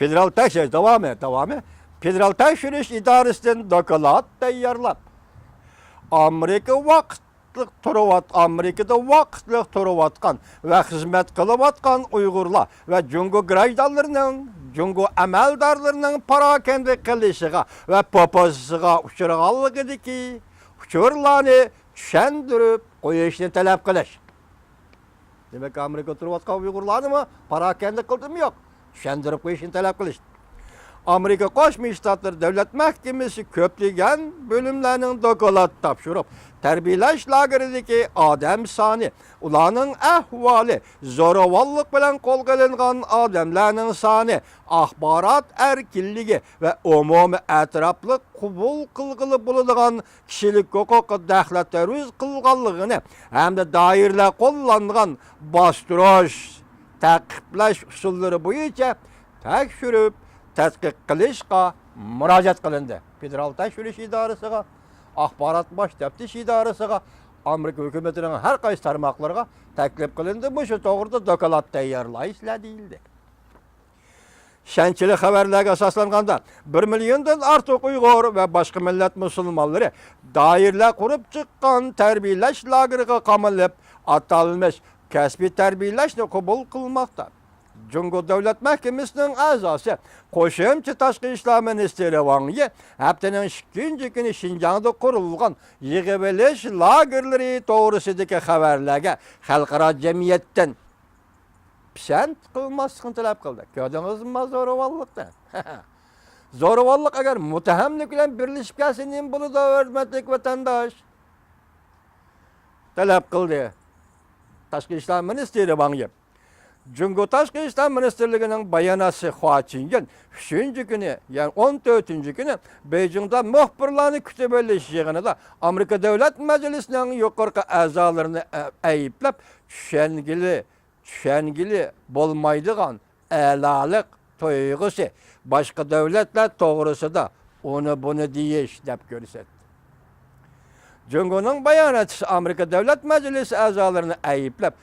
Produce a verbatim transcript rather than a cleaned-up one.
فېدېرال تەكشۈرۈش داۋامى، داۋامى. فېدېرال تەكشۈرۈش ئىدارىسىدىن دوكلات تەييارلاپ، ئامېرىكا ۋاقىتلىق تۇرۇۋات-، ئامېرىكىدا ۋاقىتلىق تۇرۇۋاتقان ۋە خىزمەت قىلىۋاتقان ئۇيغۇرلار ۋە جۇڭگو گراژدانلىرىنىڭ، جۇڭگو ئەمەلدارلىرىنىڭ پاراكەندە قىلىشىغا ۋە پوپوزىسىغا ئۇچرىغانلىقىدىكى ئۇچۇرلارنى چۈشەندۈرۈپ قويۇشنى تەلەپ قىلىش. دېمەك، ئامېرىكىدا تۇرۇۋاتقان ئۇيغۇرلارنىمۇ پاراكەندە قىلدىمۇ يوق، چۈشەندۈرۈپ قويۇشنى تەلەپ قىلىش. ئامېرىكا قوشما شتاتلىرى دۆلەت مەھكىمىسى كۆپلىگەن بۆلۈملەرنىڭ دوكلات تاپشۇرۇپ، تەربىيەلەش لاگېرىدىكى ئادەم سانى، ئۇلارنىڭ ئەھۋالى، زورىۋاللىق بىلەن قولغا ئېلىنغان ئادەملەرنىڭ سانى، ئاخبارات ئەركىنلىكى ۋە ئومۇمىي ئەتراپلىق قوبۇل قىلغىلى بولىدىغان كىشىلىك ھوقۇققا دەخلەت تەرۇز قىلغانلىقىنى ھەمدە دائىرىلەر قوللانغان باستۇرۇش، تەقىبلەش ئۇسۇللىرى بويىچە تەكشۈرۈپ، تەتقىق قىلىشقا مۇراجىئەت قىلىندى. فېدېرال تەكشۈرۈش ئىدارىسىغا، ئاخبارات باش تەپتىش ئىدارىسىغا، ئامېرىكا ھۆكۈمىتىنىڭ ھەر قايسى تارماقلىرىغا تەكلىپ قىلىندى، مۇشۇ توغرىدا دوكلات تەييارلايسىلەر دېيىلدى. ئىشەنچلىك خەۋەرلەرگە ئاساسلانغاندا، بىر مىليوندىن ئارتۇق ئۇيغۇر ۋە باشقا مىللەت مۇسۇلمانلىرى دائىرىلەر قۇرۇپ چىققان تەربىيەلەش لاگېرىغا قامىلىپ، ئاتالمىش كەسپىي تەربىيەلەشنى قوبۇل قىلماقتا. جۇڭگو دۆلەت مەھكىمىسىنىڭ ئەزاسى، قوشۇمچە تاشقى ئىشلار مىنىستىرى ۋاڭ يى ھەپتىنىڭ ئىككىنچى كۈنى شىنجاڭدا قۇرۇلغان يىغىۋېلىش لاگېرلىرى توغرىسىدىكى خەۋەرلەرگە خەلقئارا جەمئىيەتتىن پىسەنت قىلماسلىقنى تەلەپ قىلدى. كۆردىڭىزمۇ زورىۋاللىقنى؟ زورىۋاللىق ئەگەر مۇتتەھەملىك بىلەن بىرلىشىپ كەلسە نېمە بولىدۇ، ھۆرمەتلىك ۋەتەنداش؟ تەلەپ قىلدى تاشقى ئىشلار مىنىستىرى ۋاڭ يى. جۇڭگو تاشقى ئىشلار مىنىستىرلىكىنىڭ باياناتچىسى خۇا چىنيۈن ئۈچىنچى كۈنى، يەنى ئون تۆتىنچى كۈنى بېيجىڭدا مۇخبىرلارنى كۈتۈۋېلىش يىغىنىدا ئامېرىكا دۆلەت مەجلىسىنىڭ يۇقىرىقى ئەزالىرىنى ئە-، ئەيىبلەپ، چۈشەنگىلى، چۈشەنگىلى بولمايدىغان ئەلالىق تۇيغۇسى، باشقا دۆلەتلەر توغرىسىدا ئۇنى بۇنى دېيىش دەپ كۆرسەتتى. جۇڭگونىڭ باياناتچىسى ئامېرىكا دۆلەت مەجلىسى ئەزالىرىنى ئەيىبلەپ،